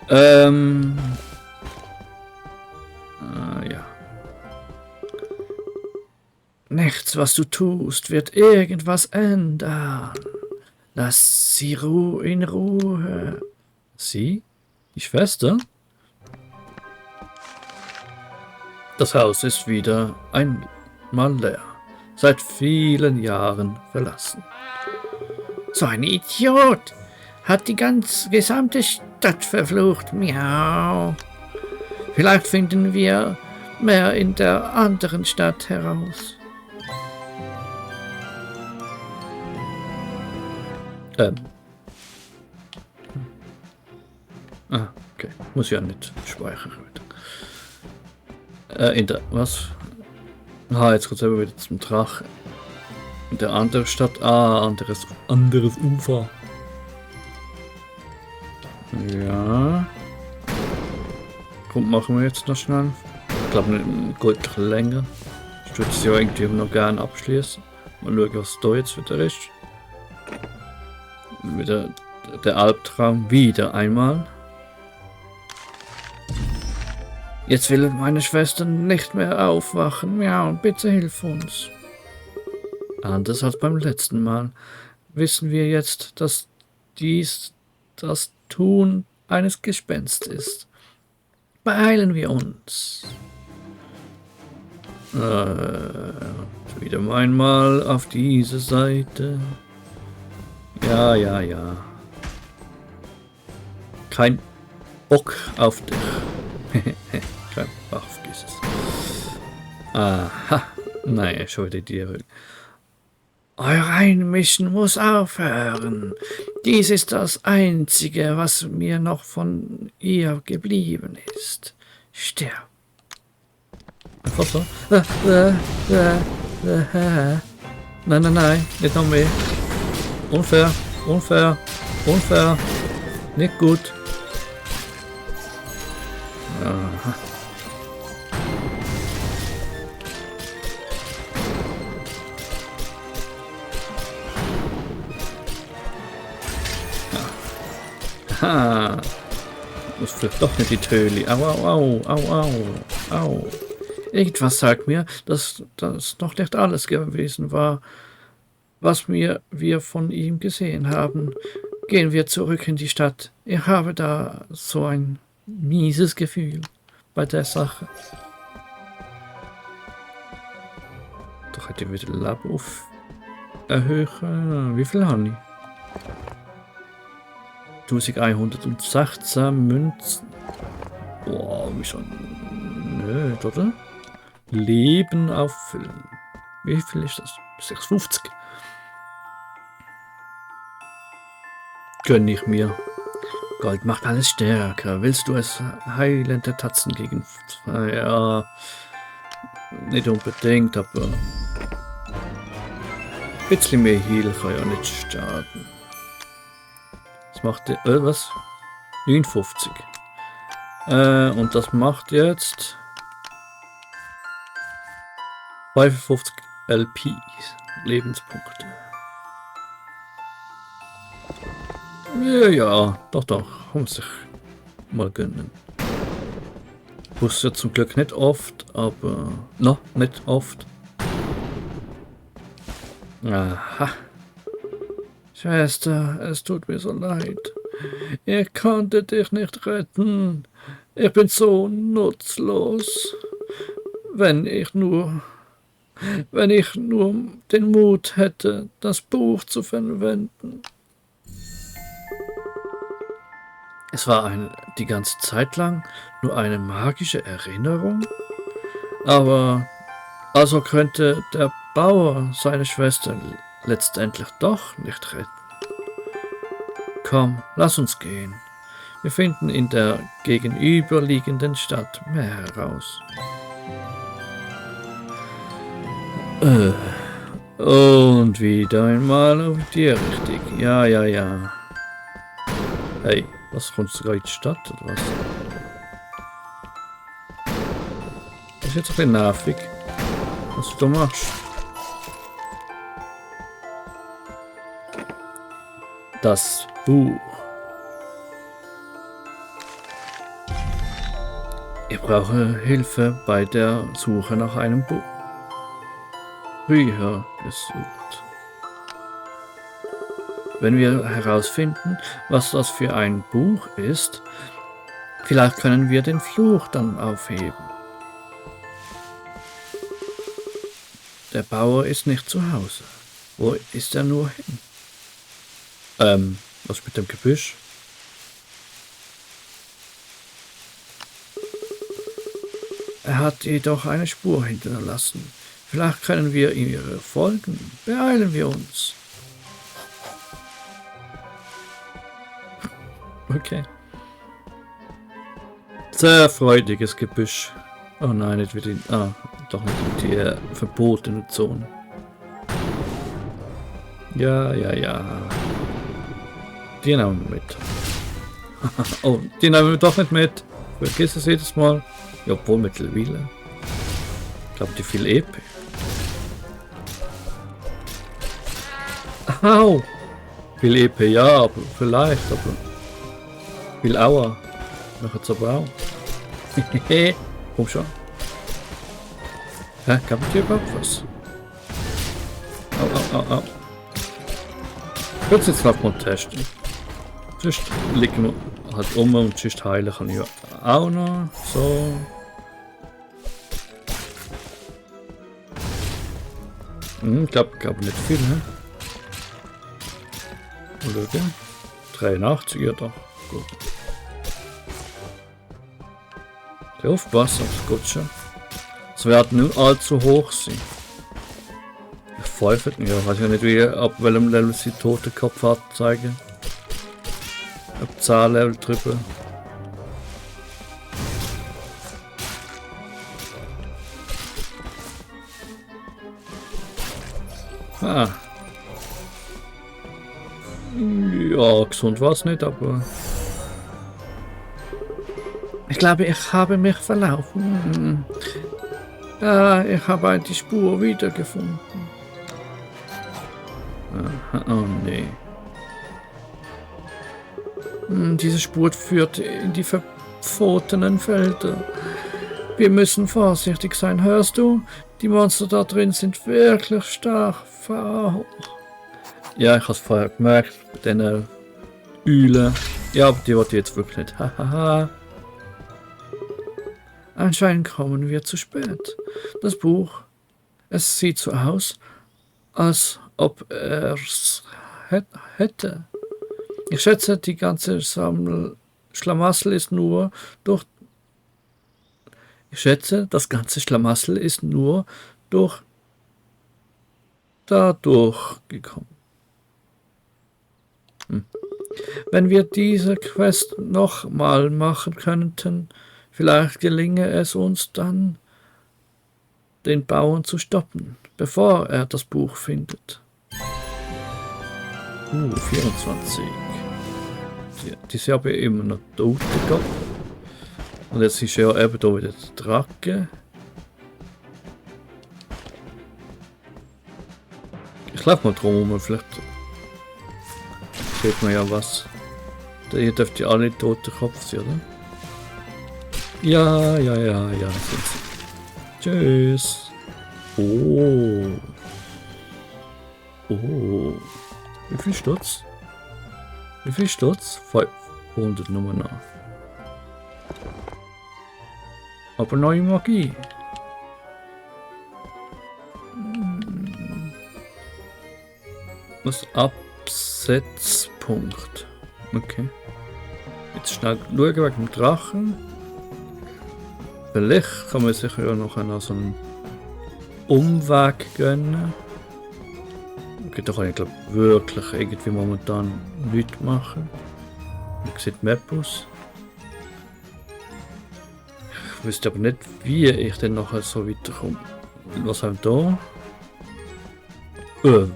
Ja. Nichts, was du tust, wird irgendwas ändern. Lass sie in Ruhe. Sie? Die Schwester? Das Haus ist wieder einmal leer. Seit vielen Jahren verlassen. So ein Idiot! Hat die gesamte Stadt verflucht. Miau. Vielleicht finden wir mehr in der anderen Stadt heraus. Okay. Muss ja nicht speichern. Was? Jetzt geht es wieder zum Drache. In der anderen Stadt. Anderes Ufer. Ja. Komm, machen wir jetzt noch schnell. Ich glaube, nicht gut länger. Ich würde es ja irgendwie noch gerne abschließen. Mal schauen, was da jetzt wieder ist. Wieder der Albtraum. Wieder einmal. Jetzt will meine Schwester nicht mehr aufwachen. Ja, bitte hilf uns. Anders als beim letzten Mal wissen wir jetzt, dass dies das Tun eines Gespensts ist. Beeilen wir uns. Wieder einmal auf diese Seite. Ja. Kein Bock auf dich. Ach, vergiss es. Aha. Nein, schon wieder die. Euer Einmischen muss aufhören. Dies ist das Einzige, was mir noch von ihr geblieben ist. Sterb. Einfach so. Nein, nicht noch mehr. Unfair. Nicht gut. Aha. Ha. Muss vielleicht doch nicht die Töli. Au. Irgendwas sagt mir, dass das noch nicht alles gewesen war, was wir von ihm gesehen haben. Gehen wir zurück in die Stadt. Ich habe da so ein mieses Gefühl bei der Sache. Doch hätte ich wieder Lab auf erhöhen. Wie viel habe ich? 1116 Münzen. Boah, wie schon. Nö, oder? Leben auffüllen. Wie viel ist das? 650. Gönn ich mir. Gold macht alles stärker. Willst du es heilende Tatzen gegen... Ja, nicht unbedingt, aber... Ein bisschen mehr Heal kann ja nicht schaden. Das macht... was? 59. Und das macht jetzt... 55 LP. Lebenspunkte. Ja, doch, muss ich mal gönnen. Wusste zum Glück nicht oft, aber noch nicht oft. Aha. Schwester, es tut mir so leid. Ich konnte dich nicht retten. Ich bin so nutzlos. Wenn ich nur den Mut hätte, das Buch zu verwenden. Es war die ganze Zeit lang nur eine magische Erinnerung, aber also könnte der Bauer seine Schwester letztendlich doch nicht retten. Komm, lass uns gehen. Wir finden in der gegenüberliegenden Stadt mehr heraus. Und wieder einmal auf dir richtig. Ja. Hey. Was, kommst du sogar in die Stadt, oder was? Das ist jetzt ein bisschen nervig, was du da machst. Das Buch. Ich brauche Hilfe bei der Suche nach einem Buch. Bücher gesucht. Wenn wir herausfinden, was das für ein Buch ist, vielleicht können wir den Fluch dann aufheben. Der Bauer ist nicht zu Hause. Wo ist er nur hin? Was mit dem Gebüsch? Er hat jedoch eine Spur hinterlassen. Vielleicht können wir ihr folgen. Beeilen wir uns. Okay. Sehr freudiges Gebüsch. Oh nein, nicht wieder in... doch nicht in die verbotene Zone. Ja. Die nehmen wir mit. Oh, die nehmen wir doch nicht mit. Vergiss es jedes Mal. Ja, obwohl mittlerweile. Ich glaube, die viel EP. Au! Viel EP, ja, aber vielleicht, aber... Viel Aua. Machen es aber auch. Komm schon. Hä, gab es hier überhaupt was? Au. Ich würde es jetzt gerade mal testen. Sonst liegen wir halt um und sonst heilen kann ich auch noch. So. Ich glaube nicht viel, ne? Mal schauen. 83, ja doch. Gut. Aufpassen, das geht schon. Es wird nicht allzu hoch sein. Ich pfeife nicht, ich weiß ja nicht, wie ab welchem Level sie Totenkopf hat zeigen. Ab 10 Level drüber. Ja, gesund war es nicht, aber... Ich glaube, ich habe mich verlaufen. Ich habe die Spur wiedergefunden. Oh nee. Diese Spur führt in die verbotenen Felder. Wir müssen vorsichtig sein, hörst du? Die Monster da drin sind wirklich stark. Ja, ich habe es vorher gemerkt, bei diesen Eulen. Ja, aber die wollte ich jetzt wirklich nicht. Hahaha. Anscheinend kommen wir zu spät. Das Buch, es sieht so aus, als ob er es hätte. Ich schätze, die ganze Schlamassel ist nur durch... Ich schätze, das ganze Schlamassel ist nur durch... dadurch gekommen. Wenn wir diese Quest nochmal machen könnten, vielleicht gelinge es uns dann, den Bauern zu stoppen, bevor er das Buch findet. 24. Die sind aber immer noch tot gegangen. Und jetzt ist ja eben da wieder der Drake. Ich laufe mal drum, vielleicht sieht man ja was. Hier dürfte ja alle tote Kopf sein, oder? Ja, sind sie. Tschüss. Oh. Wie viel Stutz? 500 Nummer nach. Aber neue Magie. Was Absetzpunkt. Okay. Jetzt schnell schauen wegen dem Drachen. Vielleicht kann man sich ja noch so einen Umweg gönnen. Okay, da kann ich glaube wirklich irgendwie momentan nichts machen. Wie sieht die Map aus? Ich wüsste aber nicht, wie ich dann nachher so weiterkomme. Was haben wir da?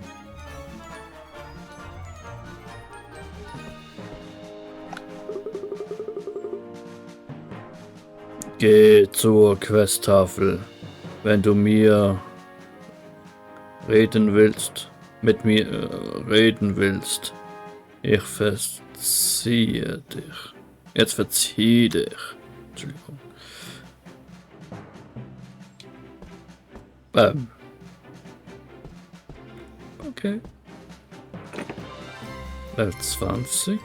Geh zur Questtafel, wenn du mit mir reden willst. Ich verziehe dich. Jetzt verzieh dich. Entschuldigung. Okay. Level 20.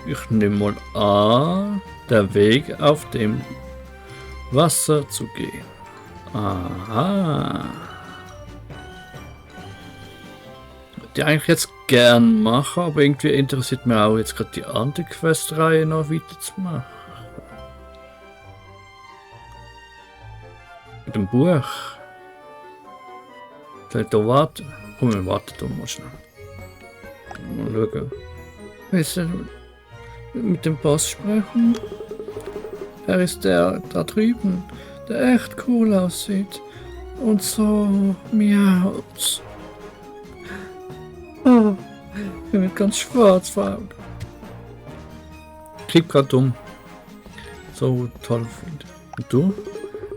Ich nehme mal an, der Weg auf dem Wasser zu gehen. Aha. Die eigentlich jetzt gern machen, aber irgendwie interessiert mich auch jetzt gerade die andere Questreihe noch weiterzumachen. Mit dem Buch. Vielleicht da warten. Komm, wir warten da mal schnell. Mal schauen. Willst du mit dem Boss sprechen? Er ist der da drüben, der echt cool aussieht. Und so miaut. Oh, ich bin ganz schwarz vor Augen. Krieg grad so toll finde. Und du?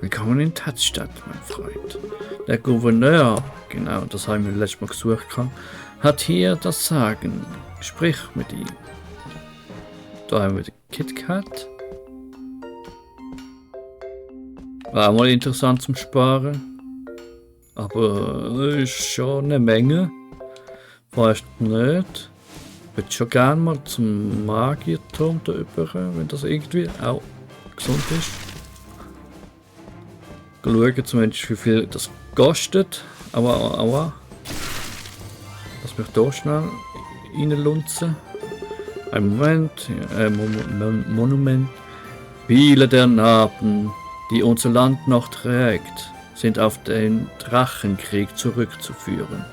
Willkommen in Tadstadt, mein Freund. Der Gouverneur, genau, das haben wir letztes Mal gesucht, hat hier das Sagen. Sprich mit ihm. Da haben wir den KitKat. War mal interessant zum Sparen. Aber ist schon eine Menge. Weißt du nicht? Ich würde schon gerne mal zum Magierturm da über, wenn das irgendwie auch gesund ist. Schauen zumindest, wie viel das kostet. Aber lass mich da schnell reinlunzen. Ein Moment, Monument. Viele der Narben, die unser Land noch trägt, sind auf den Drachenkrieg zurückzuführen.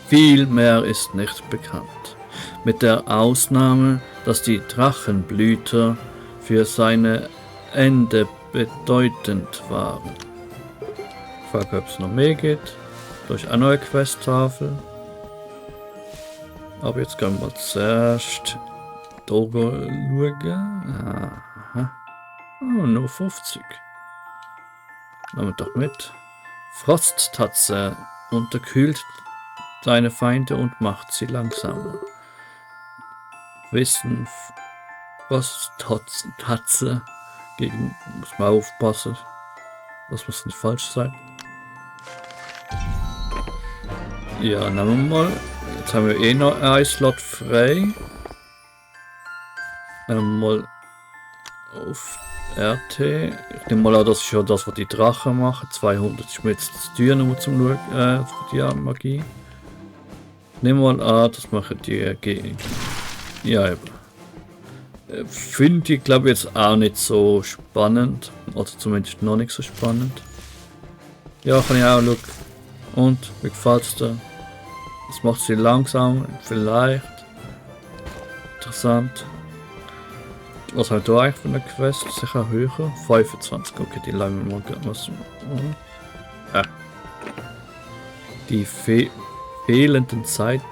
Viel mehr ist nicht bekannt, mit der Ausnahme, dass die Drachenblüter für seine Ende bedeutend waren. Ich frage, ob es noch mehr geht. Durch eine neue Questtafel. Aber jetzt können wir zuerst drüber schauen. Aha. Oh, nur 50. Nehmen wir doch mit. Frosttatze unterkühlt seine Feinde und macht sie langsamer. Wissen, Frosttatze gegen, muss man aufpassen, das muss nicht falsch sein. Ja, nehmen wir mal. Jetzt haben wir eh noch einen Slot frei. Nehmen wir mal auf RT. Ich nehme mal an, das ist schon das, was die Drachen machen. 200 ist mir jetzt zu teuer, nur zum Schauen, für die Magie. Nehmen wir mal an, das machen die gegen. Ja, eben. Finde ich, glaube ich, jetzt auch nicht so spannend. Oder zumindest noch nicht so spannend. Ja, kann ich auch schauen. Und, wie gefällt es dir? Das macht sie langsam, vielleicht. Interessant. Was haben wir da eigentlich für eine Quest? Sicher höher? 25. Okay, die lassen wir mal was. Die fehlenden Zeiten.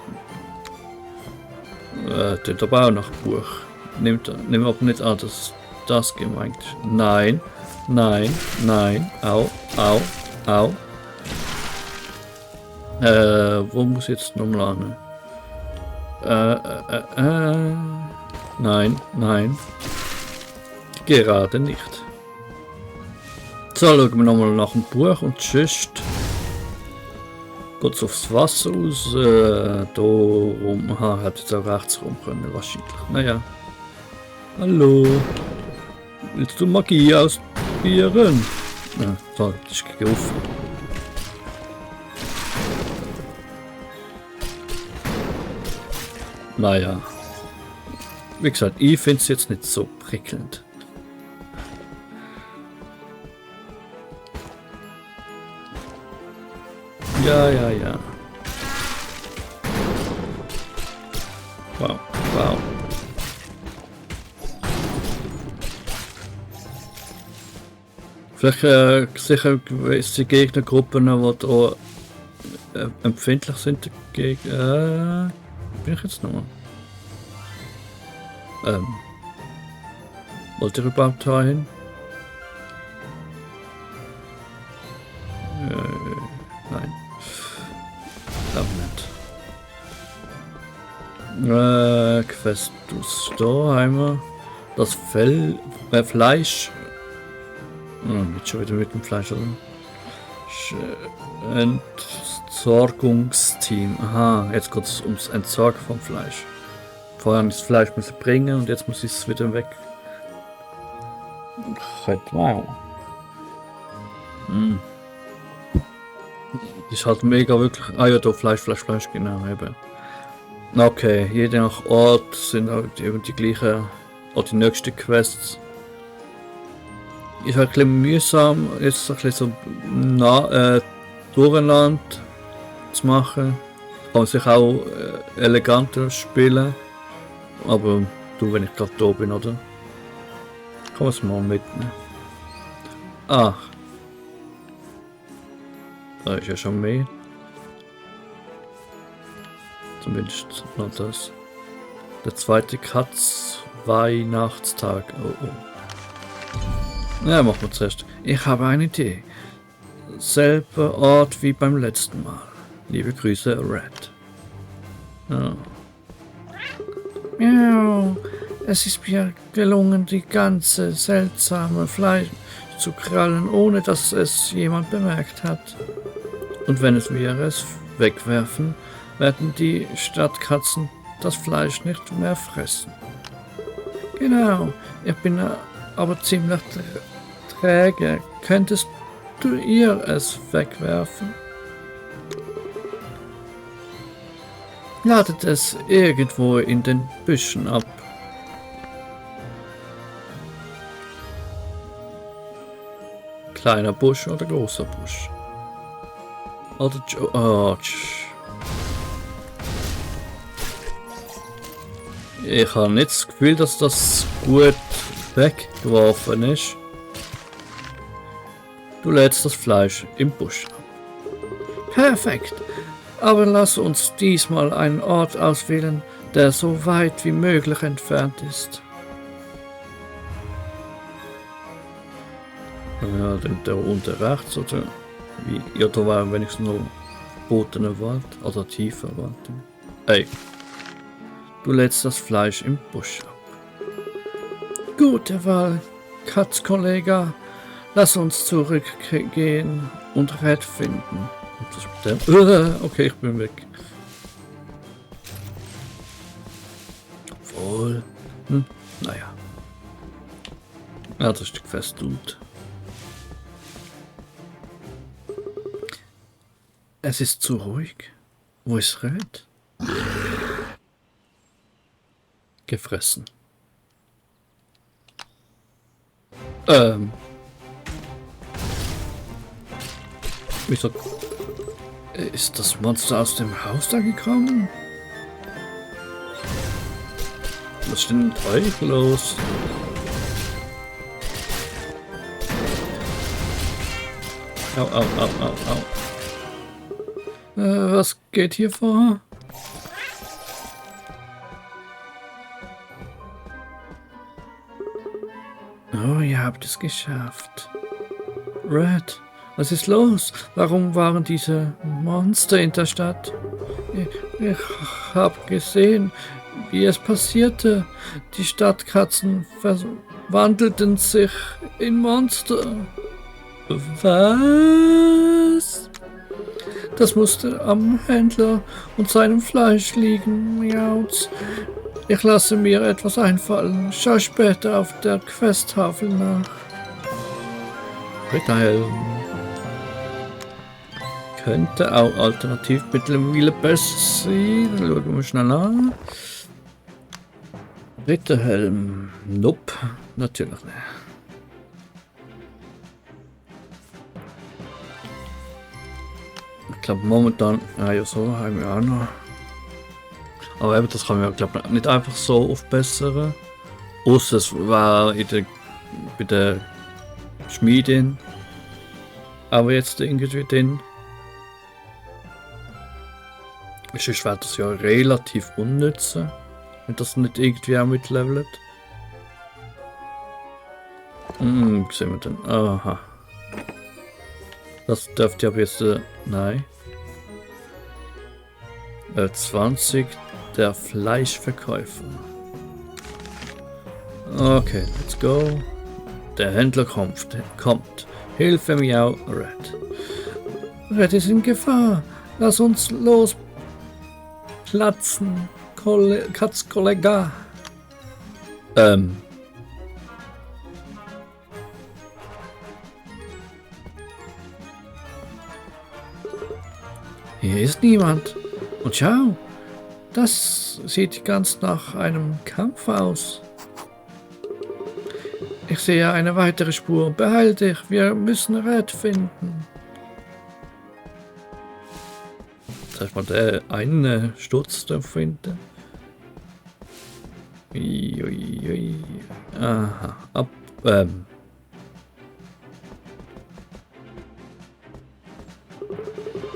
Das aber auch nach Buch. Nimmt aber nicht an, dass das gemeint ist. Nein, nein, nein. Au, au, au. Wo muss ich jetzt nochmal an? Nein, nein. Gerade nicht. So, schauen wir nochmal nach dem Buch und sonst geht es aufs Wasser aus. Da rum. Aha, hat jetzt auch rechts rum können, wahrscheinlich. Naja. Hallo. Willst du Magie ausprobieren? Ja, so, das ist gerufen. Naja. Wie gesagt, ich finde es jetzt nicht so prickelnd. Ja, ja, ja. Wow, wow. Vielleicht sicher gewisse Gegnergruppen, die da empfindlich sind dagegen. Bin ich jetzt noch? Wollt ihr überhaupt dahin? Nein. Glaub nicht. Questus, da haben wir das Fleisch Nicht schon wieder mit dem Fleisch, oder? Entsorgungsteam. Aha, jetzt geht es ums Entsorgen vom Fleisch. Vorher muss ich das Fleisch müssen bringen und jetzt muss ich es wieder weg. Wow. Ist halt mega wirklich. Ah ja, da Fleisch, genau eben. Okay, je nach Ort sind halt eben die gleichen oder die nächsten Quests. Ist halt ein bisschen mühsam, jetzt ein bisschen so durcheinander zu machen. Kann man sich auch eleganter spielen. Aber du, wenn ich gerade da bin, oder? Kann man es mal mitnehmen. Ach. Da ist ja schon mehr. Zumindest noch das. Der zweite Katz-Weihnachtstag. Oh oh. Ja, machen wir zuerst. Ich habe eine Idee. Selber Ort wie beim letzten Mal. Liebe Grüße, Red. Ja. Miau. Es ist mir gelungen, die ganze seltsame Fleisch zu krallen, ohne dass es jemand bemerkt hat. Und wenn wir es wegwerfen, werden die Stadtkatzen das Fleisch nicht mehr fressen. Genau, ich bin aber ziemlich träge. Könntest du ihr es wegwerfen? Ladet es irgendwo in den Büschen ab. Kleiner Busch oder großer Busch? Oder ich habe nicht das Gefühl, dass das gut weggeworfen ist. Du lädst das Fleisch im Busch ab. Perfekt. Aber lass uns diesmal einen Ort auswählen, der so weit wie möglich entfernt ist. Ja, der unter rechts oder wie? Ja, da war wenigstens noch botener Wald oder tiefer Wald. Ey, du lädst das Fleisch im Busch ab. Gute Wahl, Katzkollega. Lass uns zurückgehen und Red finden. Okay, ich bin weg. Obwohl. Naja. Ja, das ist fest gut. Es ist zu ruhig. Wo ist Red? Gefressen. Wieso? Ist das Monster aus dem Haus da gekommen? Was ist denn mit euch los? Au, au, au, au, au. Was geht hier vor? Oh, ihr habt es geschafft. Red, was ist los? Warum waren diese Monster in der Stadt? Ich habe gesehen, wie es passierte. Die Stadtkatzen verwandelten sich in Monster. Was? Das musste am Händler und seinem Fleisch liegen. Miauz. Ich lasse mir etwas einfallen. Schau später auf der Questtafel nach. Ritterhelm. Könnte auch alternativ mittlerweile besser sein. Dann schauen wir schnell an. Ritterhelm. Nope. Natürlich nicht. Ich glaube momentan. Ja, so haben wir auch noch. Aber eben, das kann man ja, glaube ich, nicht einfach so aufbessern. Außer es war bei der Schmiedin. Aber jetzt irgendwie den. Sonst wäre das ja relativ unnütz, wenn das nicht irgendwie auch mitlevelt. Sehen wir denn? Aha. Das dürfte aber jetzt. Nein. 20. Der Fleischverkäufer. Okay, let's go. Der Händler kommt. Hilfe, Miau, Red. Red ist in Gefahr. Lass uns losplatzen, Katzkollega. Hier ist niemand. Und schau, das sieht ganz nach einem Kampf aus. Ich sehe eine weitere Spur. Beeil dich, wir müssen Red finden. Soll ich mal den einen Sturz da finden? Ui. Aha,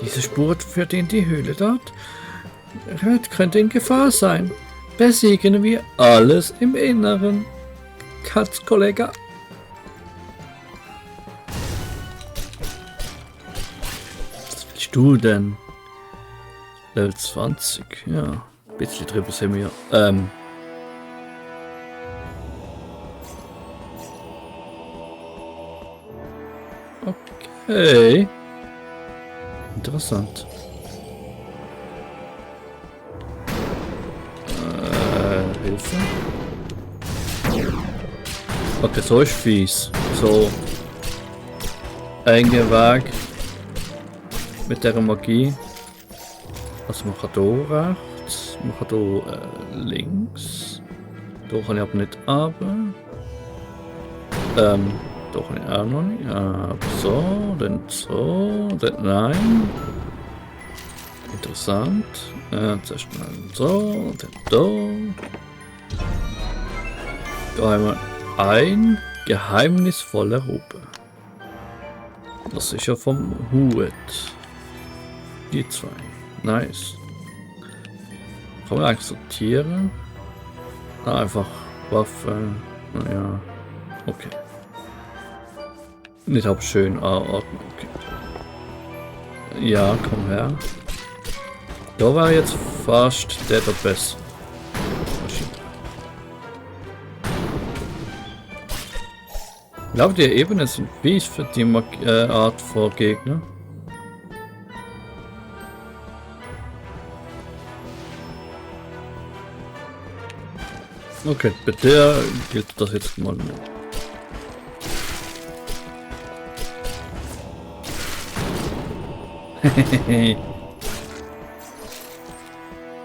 Diese Spur führt in die Höhle dort. Red könnte in Gefahr sein. Besiegen wir alles im Inneren. Katzkollega. Was willst du denn? Level 20, ja. Ein bisschen drüber sind wir. Okay. Interessant. Hilfe. Okay, so ist fies. So. Enge Weg. Mit der Magie. Also man kann hier rechts. Man kann hier links. Da kann ich aber nicht runter. Da kann ich auch noch nicht. Aber so, dann so, dann nein. Interessant. Zuerst mal so, dann da. Da haben wir ein geheimnisvoller Rube. Das ist ja vom Hut. Die zwei. Nice. Kann man eigentlich sortieren? Einfach Waffen. Naja. Okay. Nicht auch schön ordnen. Okay. Ja, komm her. Da war jetzt fast der besser. Ich glaube, die Ebenen sind fies für die Art von Gegner. Okay, bei der gilt das jetzt mal nicht.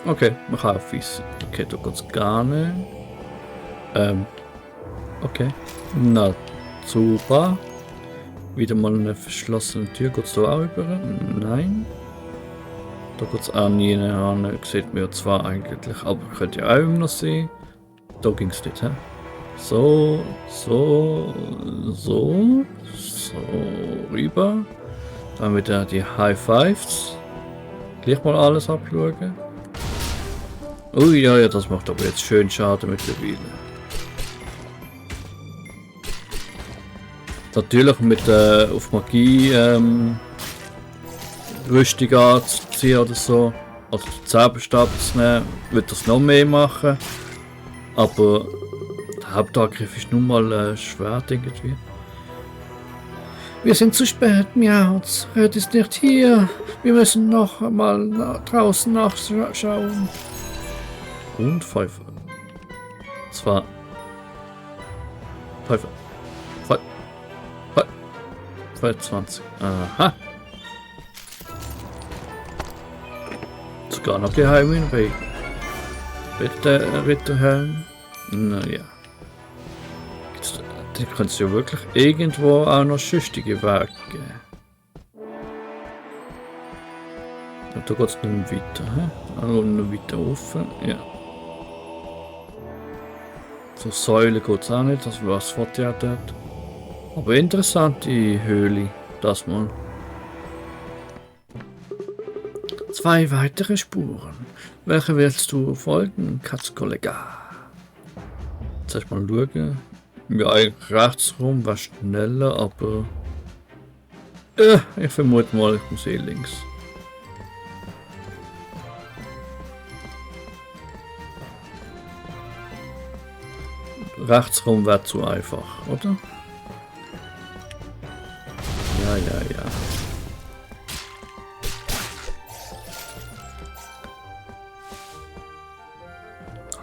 Okay, man kann auch fies. Okay, da geht's gar nicht. Okay. Na, super. Wieder mal eine verschlossene Tür. Geht's da auch über? Nein. Da geht's auch nie an. Sieht mir zwar eigentlich, aber könnt ihr auch immer noch sehen. Da ging's nicht, hä? So, rüber. Dann wieder die High Fives. Gleich mal alles abschauen. Ui, ja, das macht aber jetzt schön Schaden mittlerweile. Natürlich mit auf Magie Rüstung anzuziehen oder so. Oder den Zauberstab zu nehmen, wird das noch mehr machen. Aber der Hauptangriff ist nun mal Schwert irgendwie. Wir sind zu spät, Miauz. Red ist nicht hier. Wir müssen noch mal draußen nachschauen. Und Pfeife. Zwar. Pfeife. 20. Aha. Sogar noch geheim in Weg. Bitte, Ritterhelm. Naja. Da kannst du ja wirklich irgendwo auch noch schüchtige Wege geben. Ja, da geht es nicht mehr weiter. Also noch weiter offen. Ja. So Säule geht es auch nicht, das war das Foto ja dort. Aber interessant die Höhle, das mal. 2 weitere Spuren. Welche willst du folgen, Katzkollega? Jetzt mal schauen. Ja, eigentlich rechts rum war schneller, aber ich vermute mal, ich muss links. Rechts rum wäre zu einfach, oder?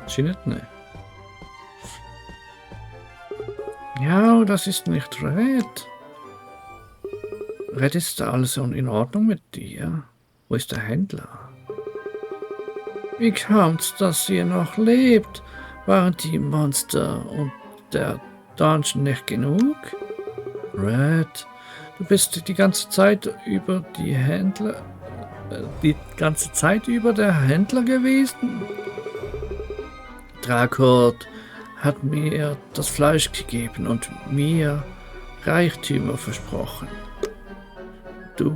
Anscheinend nicht. Ja, das ist nicht Red. Red, ist da alles in Ordnung mit dir? Wo ist der Händler? Wie kommt's, dass ihr noch lebt? Waren die Monster und der Dungeon nicht genug? Red, du bist die ganze Zeit über der Händler gewesen? Drakord hat mir das Fleisch gegeben und mir Reichtümer versprochen. Du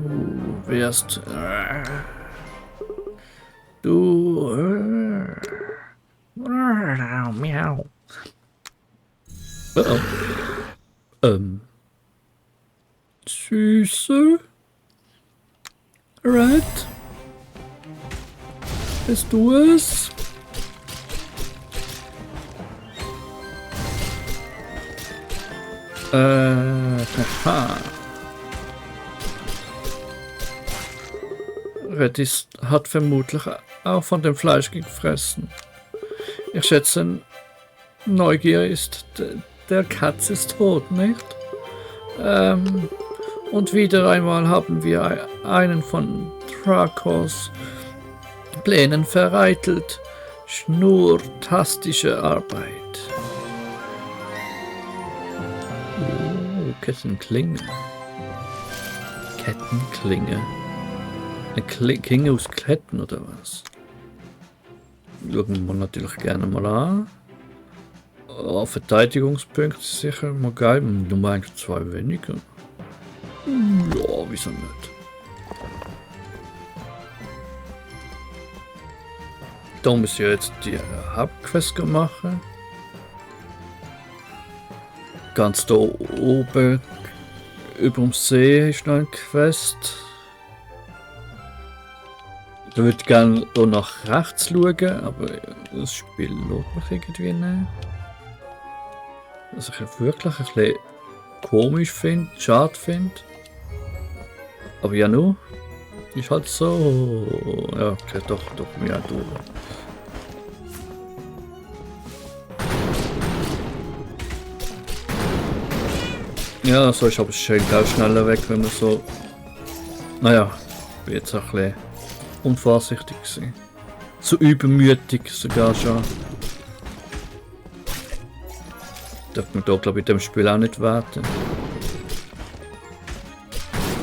wirst... Miau. Süße? Red? Bist du es? Haha. Red hat vermutlich auch von dem Fleisch gefressen. Ich schätze, Neugier ist der Katz ist tot, nicht? Und wieder einmal haben wir einen von Drakors Plänen vereitelt. Schnurtastische Arbeit. Kettenklinge. Kettenklinge. Eine Klinge aus Ketten oder was? Schauen wir natürlich gerne mal an. Oh, Verteidigungspunkte sicher mal geil. Nur eigentlich 2 weniger. Ja, wieso nicht? Da müssen wir jetzt die Hauptquest machen. Ganz da oben über dem See ist noch eine Quest. Ich würde gerne hier nach rechts schauen, aber das Spiel lässt mich irgendwie nicht. Was ich wirklich ein bisschen komisch finde, schade finde. Aber ja nur. Ist halt so. Ja, okay, doch, mir auch durch. Ja, so ist aber schön auch schneller weg, wenn man so... Naja, ich bin jetzt auch ein bisschen unvorsichtig gewesen. So übermütig sogar schon. Darf man da, glaube ich, in dem Spiel auch nicht warten.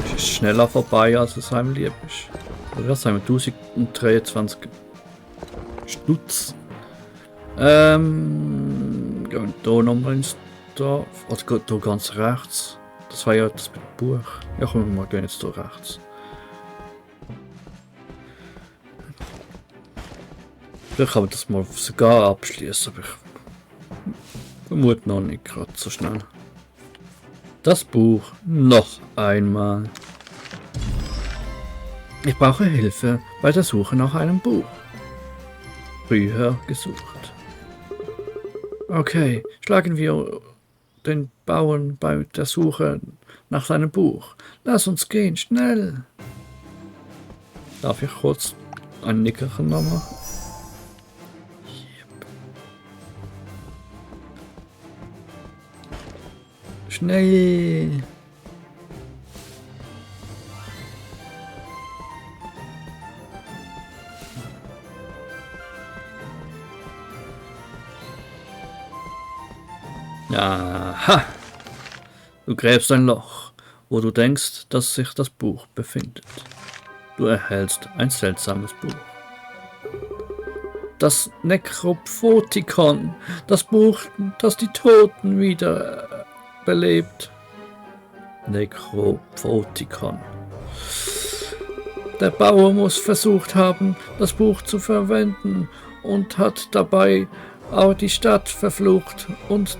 Es ist schneller vorbei, als es einem lieb ist. Oder was haben wir? 1023 Stutz. Gehen wir hier nochmal ins Dorf. Oder geht hier ganz rechts. Das war ja das mit dem Buch. Ja, komm, wir gehen jetzt hier rechts. Vielleicht kann man das mal sogar abschließen, aber ich vermute noch nicht gerade so schnell. Das Buch noch einmal. Ich brauche Hilfe bei der Suche nach einem Buch. Früher gesucht. Okay, schlagen wir den Bauern bei der Suche nach seinem Buch. Lass uns gehen, schnell. Darf ich kurz ein Nickerchen noch machen? Schnell! Aha! Du gräbst ein Loch, wo du denkst, dass sich das Buch befindet. Du erhältst ein seltsames Buch. Das Nekrophotikon, das Buch, das die Toten wieder belebt. Nekrophotikon. Der Bauer muss versucht haben, das Buch zu verwenden und hat dabei auch die Stadt verflucht und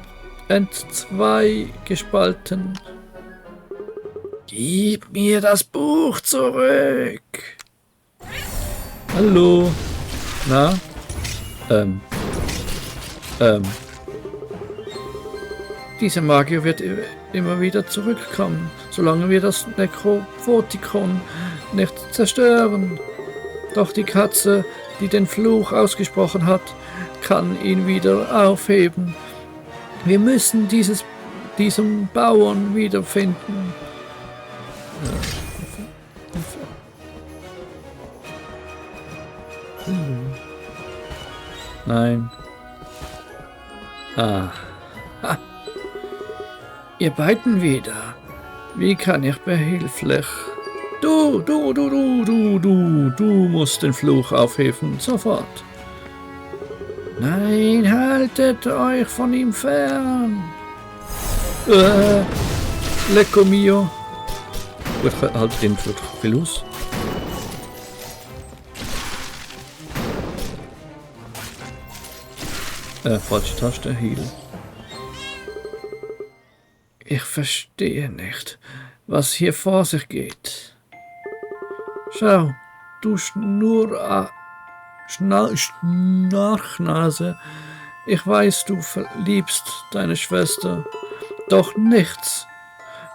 entzwei gespalten. Gib mir das Buch zurück! Hallo? Na? Dieser Magier wird immer wieder zurückkommen. solange wir das Nekrophotikon nicht zerstören. Doch die Katze, die den Fluch ausgesprochen hat, kann ihn wieder aufheben. Wir müssen diesem Bauern wiederfinden. Nein. Ah. Ha. Ihr beiden wieder. Wie kann ich behilflich? Du musst den Fluch aufheben, sofort. Nein, haltet euch von ihm fern. Lecco mio. Gut, halt den viel aus. Falsche Taste, Heal. Ich verstehe nicht, was hier vor sich geht. Schau, du Schnarchnase. Ich weiß, du verliebst deine Schwester, doch nichts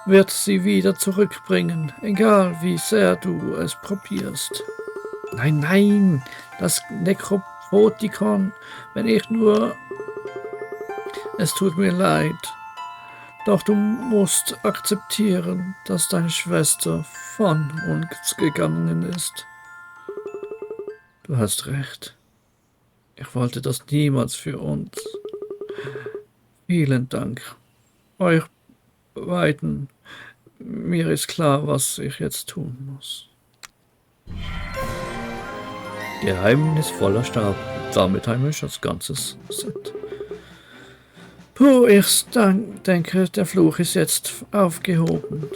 wird sie wieder zurückbringen, egal wie sehr du es probierst. Nein, das Nekrophotikon, wenn ich nur... Es tut mir leid, doch du musst akzeptieren, dass deine Schwester von uns gegangen ist. Du hast recht. Ich wollte das niemals für uns. Vielen Dank. Euch beiden. Mir ist klar, was ich jetzt tun muss. Geheimnisvoller Stab. Damit haben wir schon das ganze Set. Puh, ich denke, der Fluch ist jetzt aufgehoben.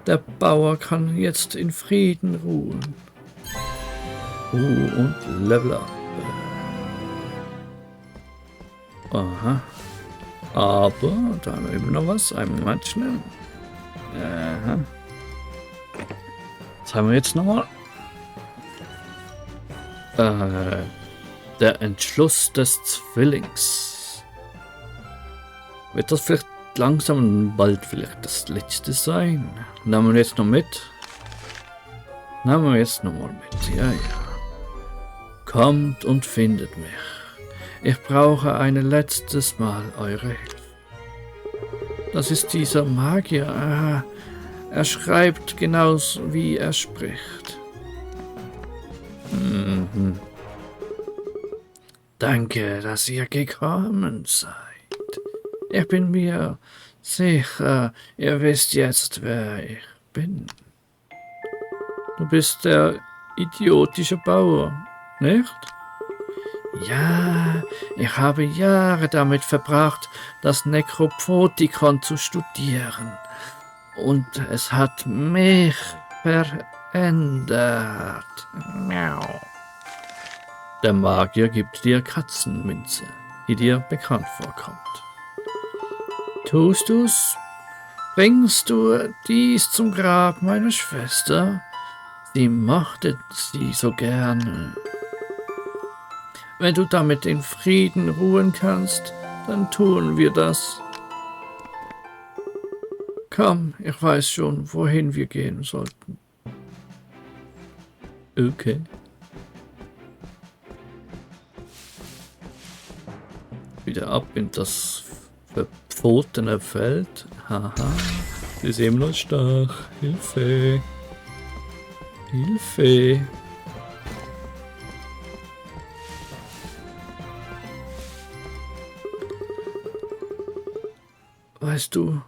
Der Bauer kann jetzt in Frieden ruhen. Und Level up. Aha. Aber da haben wir immer noch was. Einen Moment schnell. Aha. Was haben wir jetzt nochmal? Der Entschluss des Zwillings. Wird das vielleicht langsam bald vielleicht das letzte sein? Nehmen wir jetzt noch mit? Nehmen wir jetzt noch mal mit. Ja. Kommt und findet mich. Ich brauche ein letztes Mal eure Hilfe. Das ist dieser Magier. Aha. Er schreibt genauso wie er spricht. Danke, dass ihr gekommen seid. Ich bin mir sicher, ihr wisst jetzt, wer ich bin. Du bist der idiotische Bauer, nicht? Ja, ich habe Jahre damit verbracht, das Nekrophotikon zu studieren. Und es hat mich verändert. Miau. Der Magier gibt dir Katzenminze, die dir bekannt vorkommt. Tust du's? Bringst du dies zum Grab meiner Schwester? Sie mochte sie so gerne. Wenn du damit in Frieden ruhen kannst, dann tun wir das. Komm, ich weiß schon, wohin wir gehen sollten. Okay. Wieder ab in das verpfotene Feld. Haha. Sie ist immer noch stark. Hilfe. Hilfe. Weißt du,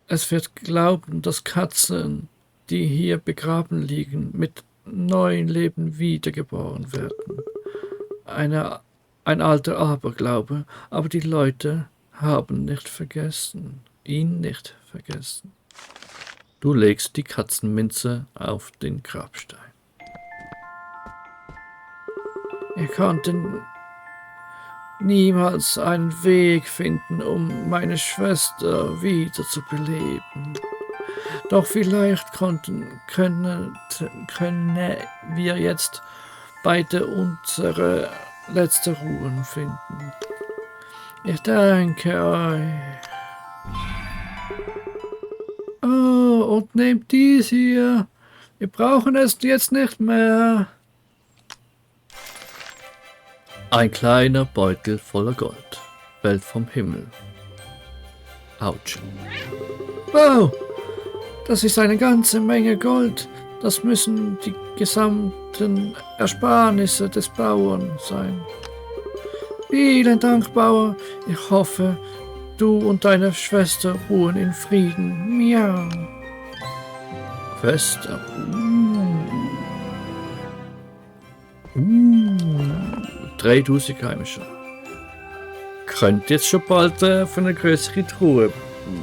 es wird glauben, dass Katzen, die hier begraben liegen, mit neuen Leben wiedergeboren werden. Ein alter Aberglaube, aber die Leute haben nicht vergessen, ihn nicht vergessen. Du legst die Katzenminze auf den Grabstein. Ich konnte niemals einen Weg finden, um meine Schwester wieder zu beleben. Doch vielleicht können wir jetzt beide unsere letzte Ruhe finden. Ich danke euch. Oh, und nehmt dies hier. Wir brauchen es jetzt nicht mehr. Ein kleiner Beutel voller Gold fällt vom Himmel. Autsch. Wow, das ist eine ganze Menge Gold. Das müssen die gesamten Ersparnisse des Bauern sein. Vielen Dank, Bauer. Ich hoffe, du und deine Schwester ruhen in Frieden. Miau. Schwester. 3000 Heimischer. Könnte jetzt schon bald für eine größere Truhe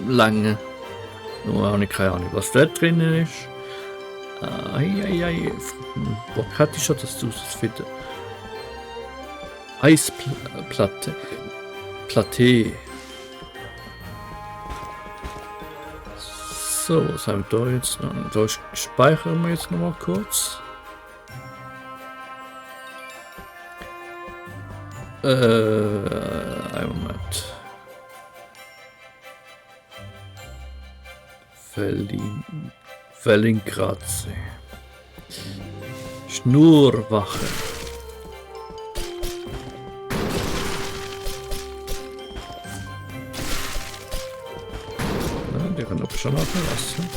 lange. Nur auch nicht keine Ahnung, was da drinnen ist. Bock hatte ich schon das finden. Eisplatte. Platte. So, was haben wir da jetzt noch? Da speichern wir jetzt noch mal kurz. Einen Moment. Fellinkratze. Schnurwache. Ja, die können aber schon mal verlassen.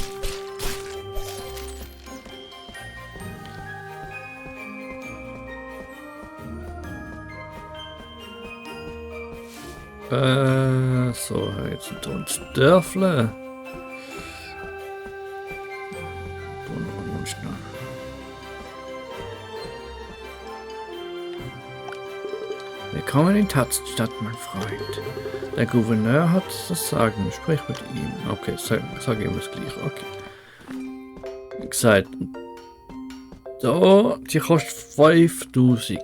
So, jetzt sind wir uns Dörfle. Willkommen in Tatzenstadt, mein Freund. Der Gouverneur hat das Sagen. Sprich mit ihm. Okay, sag ihm das gleich. Okay. Wie gesagt, so, die kostet 5000.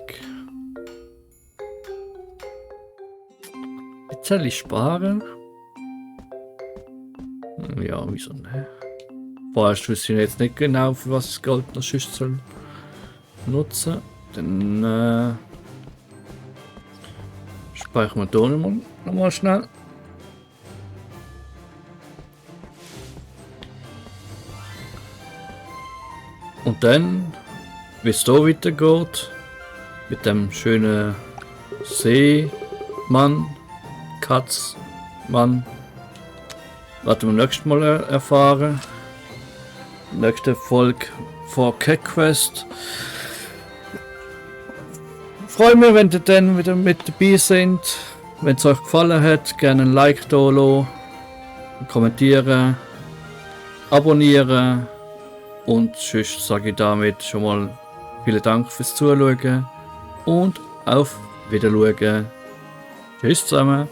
Jetzt soll ich sparen. Ja, wieso ne? Vorerst wüsste ich jetzt nicht genau, für was das Gold noch sonst soll nutzen. Dann speichern wir hier nochmal schnell. Und dann, wie es hier weitergeht, mit dem schönen Seemann, Katzmann, werden wir nächstes Mal erfahren. Nächste Folge vor Cat Quest. Freue mich, wenn ihr dann wieder mit dabei seid. Wenn es euch gefallen hat, gerne ein Like da lassen, kommentieren, abonnieren und sonst sage ich damit schon mal vielen Dank fürs Zuschauen und auf Wiedersehen. Tschüss zusammen.